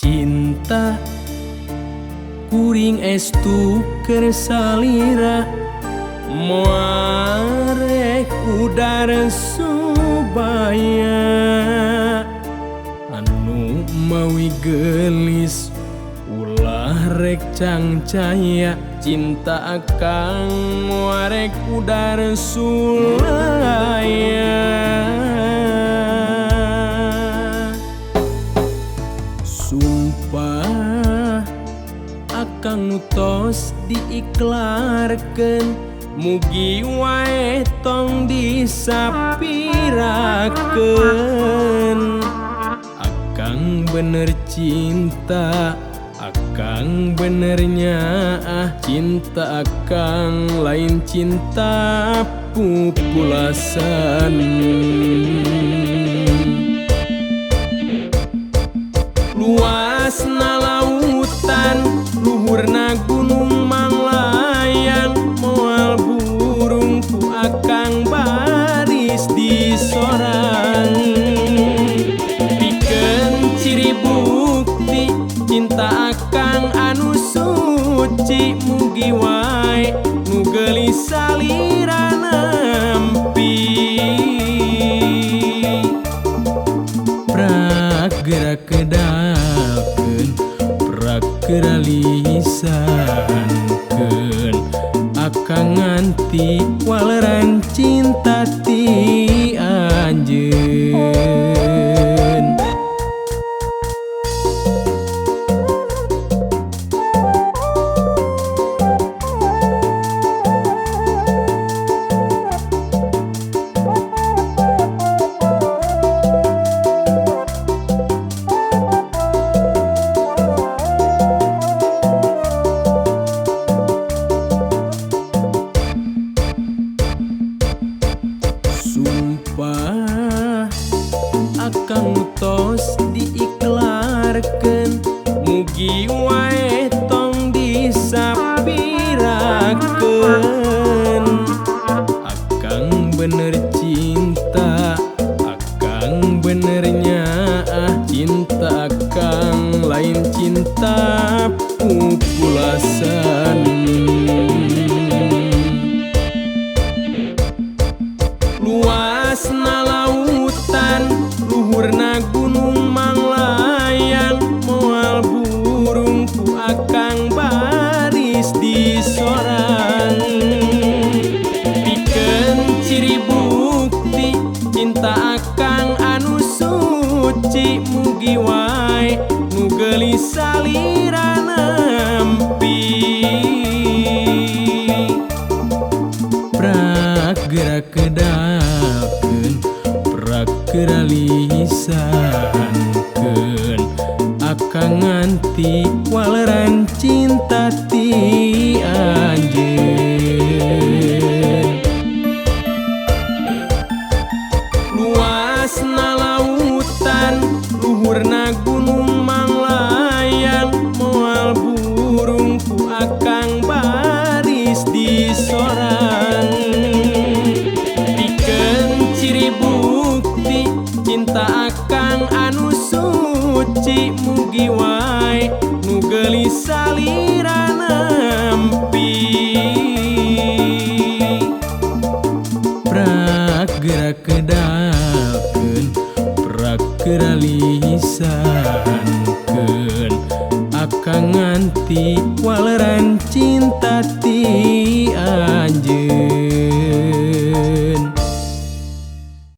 Cinta kuring estu keur salira moal rek udar subaya anu mawi geulis ulah rek cangcaya cinta akang moal rek udar sulaya. Sumpah akang nu tos diiklarkeun mugi wae tong disapirakeun. Akang bener cinta, akang benernya ah cinta akang lain cinta pupulasan. Luasna lautan, luhurna gunung manglayang, moal burung ku akang baris disorang. Pikeun ciri bukti cinta akang anu suci, mugi wae nu geulis salira nampi. Prak gerak kedalkeun, prak geura lisankeun, akang nganti waleran cinta ti anjeun. Sumpah akang tos diiklarkeun, mugi wae tong disapirakeun. Akang bener cinta, akang benernya ah cinta akang lain cinta pupulasan. Luasna lautan, luhurna gunung manglayang, moal burung ku akang baris disorang. Pikeun ciri bukti cinta akang anu suci, mugi wae nu geulis salira nampi. Prak gerak kedalkeun, prak geura lisankeun, akang nganti waleran cinta ti anjeun. Luasna lautan, luhurna gunung manglayang, moal burung ku akang baris disorang. Pikeun ciri bukti cinta akang anu suci, mugi wae nu geulis salira nampi. Prak gerak kedalkeun, prak geura lisankeun, akang nganti waleran cinta ti